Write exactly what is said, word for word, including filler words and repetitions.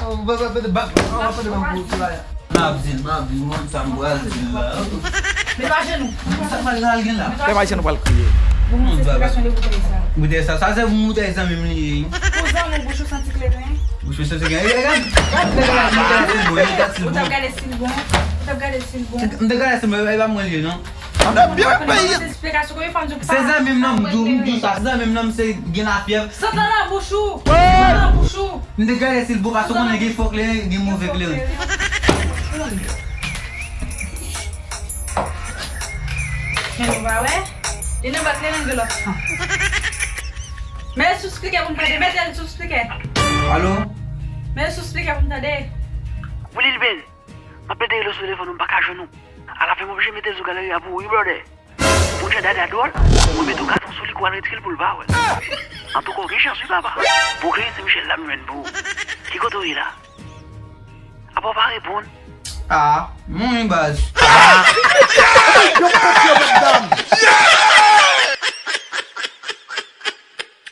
Ou pa, pa, pa, pa, pa, pa, pa, pa, pa, pa, pa, M ap di l, m ap di l, mwen, sa m pral di l la. Met ajenou. Sa pral gen la? Fè m ajenou pral kriye. Bon, se esplikasyon de boutèy sa. Boutèy sa, sa se boutèy zanmi m li ye. Pou zanmi w, bouch ou santi kleren. Bouch ou santi kleren. E, gade, gade, gade, gade si l bon, gade si l bon. Ou t ap gade si l bon. Ou t ap gade si l bon. M te gade si l bon, e pa mwen li ye, non. Mwen te byen peye. Se zanmi m nan, m di w, m di w sa, se zanmi m nan, m se gen lafyèv. Sant lan nan bouch ou. Sant lan nan bouch ou. M te gade si l bon paske w konnen gen fò kleren, gen move kleren. Men nou pa wè? Li nan ba kleren gen lòt san. Men sou spikè pou m tande, mete l sou spikè. Alo? Men sou spikè pou m tande. Wi Lil Bel, m ap plede rele w sou telefòn ou m pa ka jwenn ou. Alafen m oblije mete l sou galeri a pou ou wi brother. Monchè Dada dwòl, mwen mete yon katon sou li kou al retire l pou l pa wè l. Antouka w gen chans wi papa. Brooklyn se Michel la m jwenn pou ou. Ki kote w ye la? Apa w pa reponn? Ah, mwen wi baz. Yo pèp yo mèt dam.